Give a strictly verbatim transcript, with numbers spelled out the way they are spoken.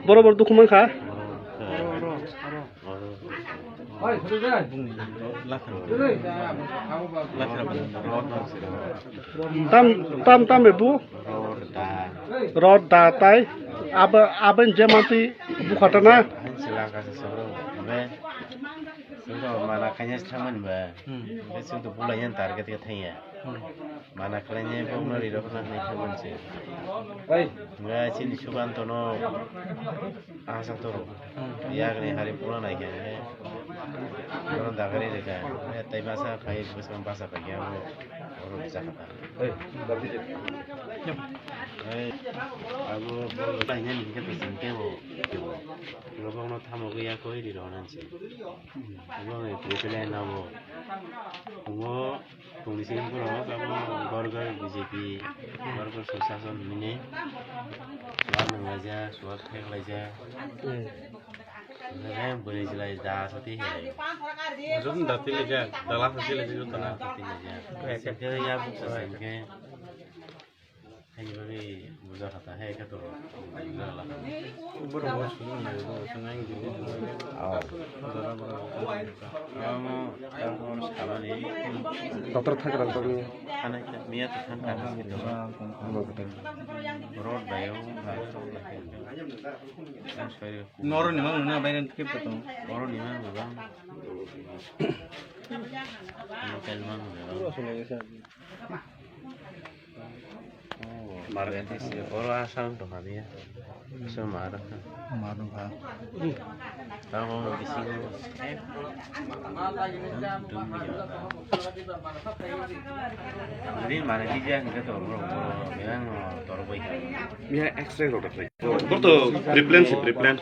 Borok borok dukhu mankha. Tam tam tam be bu. Rod da tai. Abo abo je mantwi bukhatana. Mana kanya thaman ba. Be sung to bulai yan target ke thaya. Mana khlainai bokno rirok na hinwi thangmani se. Nga chini Sukantono asa toro. Yakni hari pura nai khe. Bono dagari rega. Tei masa phai bwswng basa phai khe abo. Oro bijak kha ta. Abo bolo lainani hingke to singke bo. Rirok bokno thamo gwi yakoi rirok nang se. Abo reply nabo. Tongo. Tongni sini borok abo gor gor B J P, gor gor Sushashan hinwi suwak nanglaijak, suwak theklaijak. Hwnkhai bwrwi chwlai da sati hinwi. Jotoni da tilaijak, dala sati laijak jotoni. Da sati laijak. Hwnkhe ya buksa se hwnkhe. Haini bagwi buja kha ta, hai khe toro buja kha la. Borok bo sumung nai, borok sumung nai, gini sumung nai. Oh. Jora borok bo sumung nai. Amo, amo samani. Doctor thakra tongni. Hanai khe miya to thang kha. Amo khe. Road bai o, ha. Noro ni mang na bai ran khe to. Noro ni mang na. Tel mang na. Oro asang tongkha biya. Asang ma rwkha. Ma rwkha. Tamo bisingo. Dum biya. Ri mane bija hingke to bro, bro, biya no torbai. Biya X-ray rok. Bro to preplan se preplan.